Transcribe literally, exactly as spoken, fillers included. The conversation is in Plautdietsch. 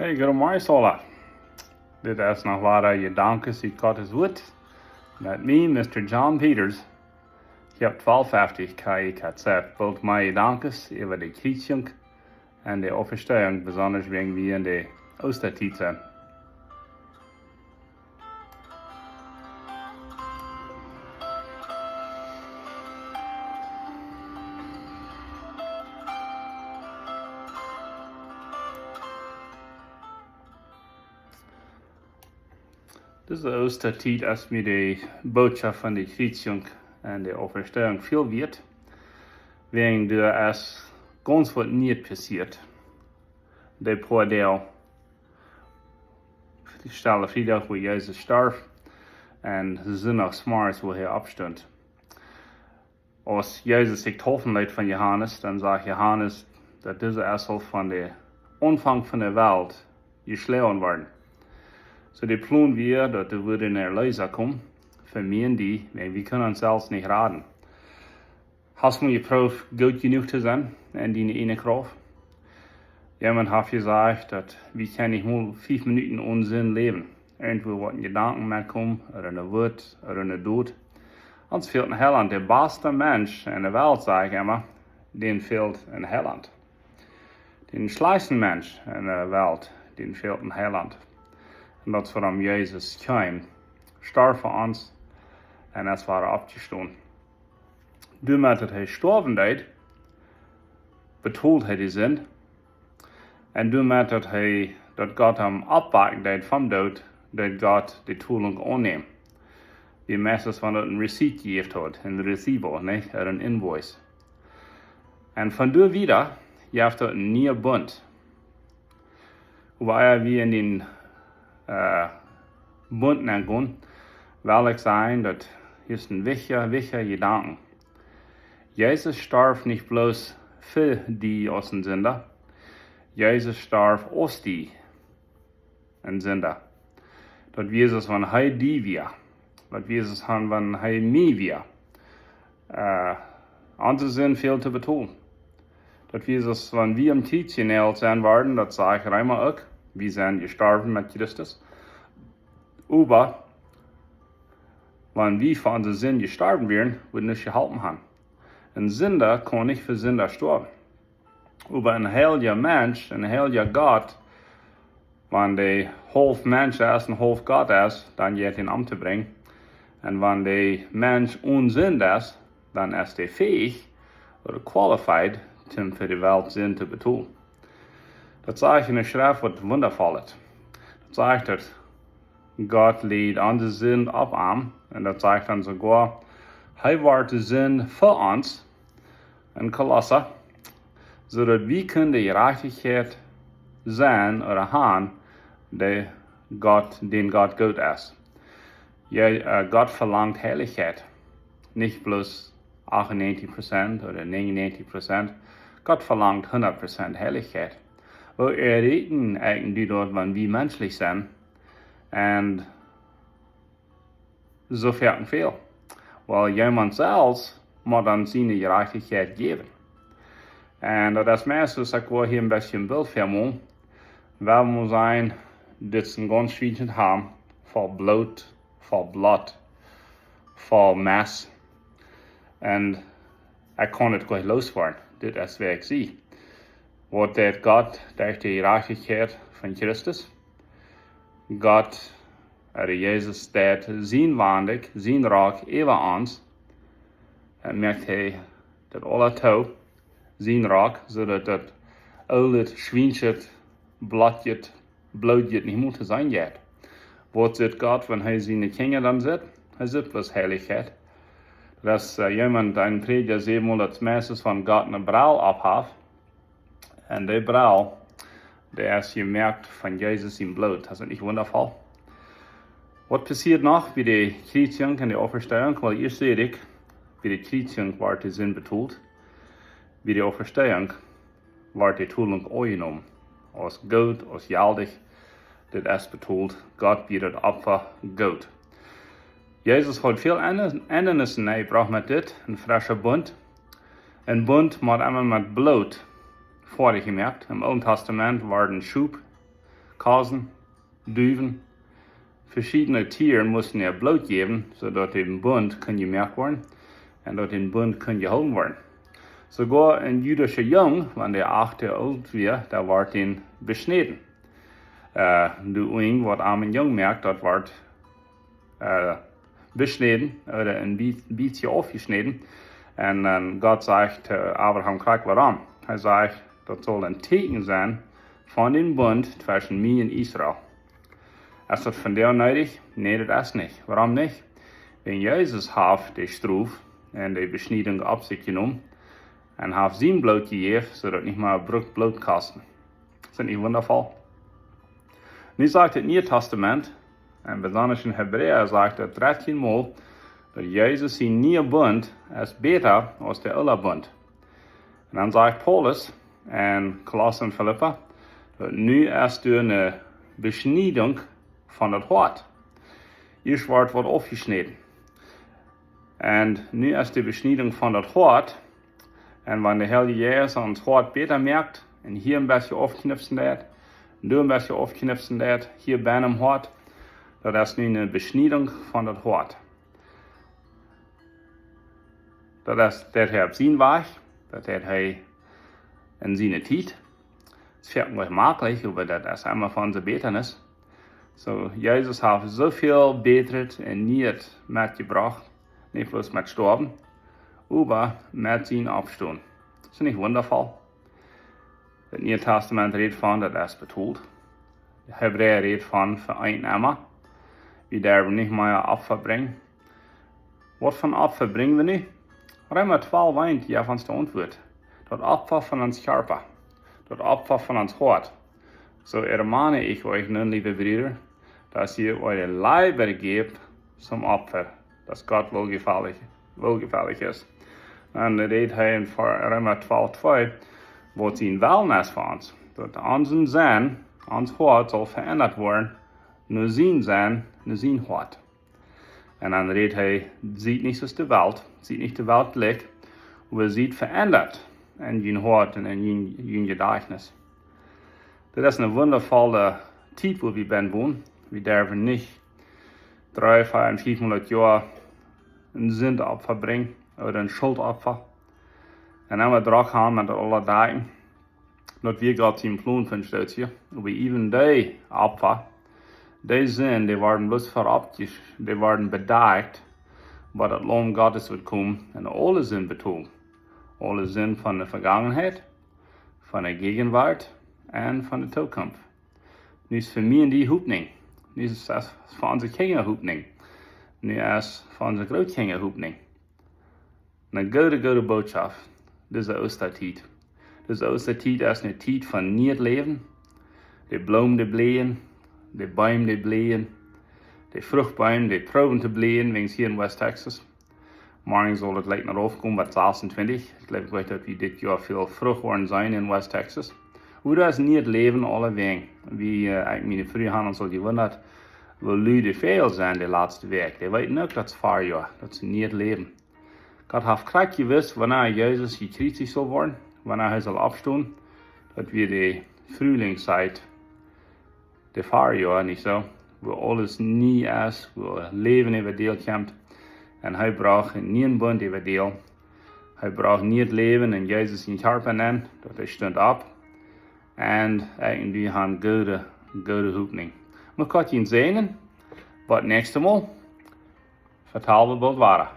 Hey, good morning, Sola. Dit es noch wada Jedanken ut Gottes Wuat. Met mie, Mister John Peters. Hia opp twalf fefti K I K Z. Boolt mie Jedanken äwa de Kjriezjunk un de Oppstonunk, besonda wan wie en de Oostatiet sent. Dise Oostatiet es mie de Bootschoft von de Kjriezjunk un de Oppstonunk väl wieet, wäajen doa es gaunz waut Nieet passieet. De poa Doag, de Stelle Friedach, wua Jesus storf, un Sindach zemorjes, wua hee oppstunt. Aus Jesus sikj deepen leet von Johanes, dan sajcht Johanes, daut dise es aul von de Aunfank von de Welt jeschloagen worden. Soo de Plon wia, daut doa wudd een Erleesa komen, fa mie un die, wiels wie kjennen ons selfst nich raden. Hast mol jeprooft, goot jenuach to sennen en diene ieejne Krauft? Jemaunt haft jesajcht, daut wie kjennen nich mol fief Minuten one Sind läwen. Irjentwua woat een Jedanken metkomen, ooda een Wuat, ooda een Dot. Ons fält een Heilaunt. De baste Mensch en de Welt, saj ekj emma, däm fält een Heilaunt. Dän schlajchtsten Mensch en de Welt, däm fält een Heilaunt. Un daut es wuarom Jesus kjeem, storf fa ons un es wada oppjestonen. Doamet daut hee stoawen deed, betold hee de Sind. Un doamet daut hee, daut Gott am oppwakjen deed vom Doot, deed Gott de Tolunk aunnämen. Wie meist, wan daut een Receipt jejäft haud, een Recibo, nich? Ooda een Invoice. Un von doa wieda jeft daut een nieen Bunt. Oba ea wie en dän, äh, Bunt nengonen, well ekj sajen, daut hia es een wichtja, wichtja Jedanken. Jesus storf nich bloos fa die aus een Sinda. Jesus storf aus die, een Sinda. Daut wia soo aus wan hee die wia. Daut wia soo aus wan hee mie wia. Äh, onse Sind fält to betolen. Daut wia soo aus wan wie aum Kjriez jenäajelt sent worden, daut sajcht Reema uk. Wie sent jestorwen met Christus. Oba wan wie fa onse Sind jestorwen wieren, wudd nuscht jeholpen haben. Een Sinda kaun nich fa Sinda stoawen. Oba een heilja Mensch, een heilja Gott, wan dee haulf Mensch es un haulf Gott es, dan jeit hee am to brinjen. Un wan dee Mensch one Sind es, dan es dee fäich ooda qualified, om fa de Welt Sind to betolen. Daut sajcht en de Schreft waut wundavollet. Daut sajcht daut Gott läd onse Sind opp am. Un daut sajcht dan soogoa, hee wort de Sind fa ons en Kolossa, soo daut wie kjennen de Jerajchtichkjeit sennen ooda haben, dee Gott, dän Gott goot es. Jo, äh, Gott velangt Heilichkjeit. Nich bloos achtundnegentig Prozent ooda negenundnegentig Prozent. Gott velangt hundat Prozent Heilichkjeit. Woo erreichen wie daut, wan wie menschlich sent? Un soo foaken fäl. Well, jemaunt selfst mott dan siene Jerajchtichkjeit jäwen. Un daut es meist, aus ekj woa hia een bät een Bilt väamolen. Well wie sajen, dit es een gaunz schwienschet Ham, voll Bloot, voll Bloot, voll Mess. Un ekj kaun et nich loswoaren. Dit es wäa ekj sie. Waut deed Gott derch de Jerajchtichkjeit von Christus? Gott, ooda Jesus, deed sien Wandel, sien Rock äwa ons. Un moakt hee daut aula too, sien Rock, soo daut daut oolet, schwienschet, blootjet, blootjet nich mea to seenen jeit. Waut sitt Gott, wan hee siene Kjinja dan sitt? Hee sitt bloos Heilichkjeit. Daut es, äh, jemaunt, een Prädja säd mol, daut meist wan Gott eene Brell opp haft, un dee Brell, dee es jemoakt von Jesus sien Bloot. Es daut nich wundafoll? Waut passieet noch bie de Kjriezjunk un de Oppstonunk? Well, ieescht säd ekj, bie de Kjriezjunk wort de Sind betolt. Bie de Oppstonunk wort de Tolunk aunjenomen. Aus goot, aus jeltich, dit es betolt. Gott wia daut Opfa goot. Jesus haud väl Enne-, Endanissen enjebrocht met dit, een frescha Bunt. Een Bunt mott emma met Bloot foadich jemoakt. Em Oolen Tastament worden Schop, Kosen, Duwen, veschiedne Tieren musten äa Bloot jäwen, soo daut de Bunt kunn jemoakt woaren un daut de Bunt kunn jehoolen woaren. Soogoa een jüdischa Jung, wan dee acht Joa oolt wia, dee wort dan beschnäden. Äh, de Unj, waut am een Jung moakt, daut wort äh, beschnäden ooda een bie-, bät aufjeschnäden. Un, un Gott sajcht to Abraham krakjt wuarom. Hee sajcht, daut saul een Tieekjen sennen von dän Bunt tweschen mie un Israel. Es daut vondoag needich? Nä, daut es nich. Wuarom nich? Wiels Jesus haft de Strof un de Beschniedunk opp sikj jenomen un haft sien Bloot jejäft, soo daut nich mea brukt Bloot kosten. Es daut nich wundafoll? Nu sajcht daut Niee Tastament, un besonda en Hebräa sajcht daut dartieen mol, daut Jesus sien niea Bunt es bäta aus de oola Bunt. Un dan sajcht Paulus en Kolossa un Filippa, daut nu es doa eene Beschniedunk von daut Hoat. Ieescht wort waut aufjeschnäden. Un nu es de Beschniedunk von daut Hoat. Un wan de Herr Jesus ons Hoat bäta moakt un hia een bät aufknipsen deit, un doa een bät aufknipsen deit, hia bennen em Hoat, daut es nu eene Beschniedunk von daut Hoat. Daut es, daut hee opp sienen Wajch, daut deit hee en siene Tiet. Es foaken nich maklich, oba daut es emma von siene Bätanis. Soo, Jesus haft soo väl Bätret un Nieet metjebrocht, nich bloos met stoawen, oba met sien Oppstonen. Es daut nich wundafoll? Daut Niee Tastament rät von, daut es betolt. De Hebräa rät von, fa een emma. Wie derwen nich mea Opfa brinjen. Waut fa Opfa brinj wie nu? Reema twalf eent jeft ons de Auntwuat. Daut Opfa von ons Kjarpa. Daut Opfa von ons Hoat. Soo ermahne ich euch nun, liebe Brüder, dass ihr eure Leiber gebt zum Opfer, das Gott wohlgefällig, wohlgefällig ist. Dan rät hee en Reema twalf twee, waut sien Wellen es fa ons. Daut ons Senn, ons Hoat saul veendat woaren, no sien Senn, no sien Hoat. Un dan rät hee, siet nich soo aus de Welt, siet nich de Welt jlikj, oba siet veendat en jun Hoat un en jun, jun Jedajchtnis. Daut es eene wundafolle Tiet, wua wie bennen wonen. Wie derwen nich dree, vea un fiefhundat Joa een Sindopfa brinjen ooda een Schultopfa. Un emma drock haben met aule Dinja. Daut wia Gott sien Plon fa ons Stootje. Oba even dee Opfa, dee Sind, dee worden bloos veropp, dee worden bedakjt, bat daut Laum Gottes wudd komen un aule Sind betolen. Aule Sind von de Vegangenheit, von de Jäajenwuat un von de Tookunft. Nu es fa mie un die Hopninj. Nu es fa onse Kjinja Hopninj. Nu es fa onse Grootkjinja Hopninj. Eene goode, goode Bootschoft, dise Oostatiet. Dise Oostatiet es eene Tiet von nieet Läwen. De Bloomen, dee bleien, de Beem, dee bleien, de Fruchtbeem, dee proowen to bleien, wäajens hia en West Texas. Morjen saul daut leicht no bowen komen, waut sasuntwintich. Ekj jleew, ekj weet, daut wie dit Joa väl Frucht woaren seenen en West Texas. Oba daut es nieet Läwen aulawäajen. Wie, äh, ekj, miene Fru han ons aul jewundat, woo lud de Väajel sent de latste Wäakj. Dee weeten uk, daut es Farjoa, daut es nieet Läwen. Gott haft krakjt jewist, wanea Jesus jekjriezicht saul woaren, wanea hee saul oppstonen, daut wia de Frulingsziet, de Farjoa, nich soo? Wua aules nie es, wua Läwen äwa däl kjemt. Un hee brocht een nieen Bunt äwa däl. Hee brocht nieet Läwen en Jesus sien Kjarpa nenn, daut hee stunt opp. Un, äh, wie han goode, goode Hopninj. Mucht Gott junt säajnen. Bat näakjstet Mol. Vetal wie boolt wada.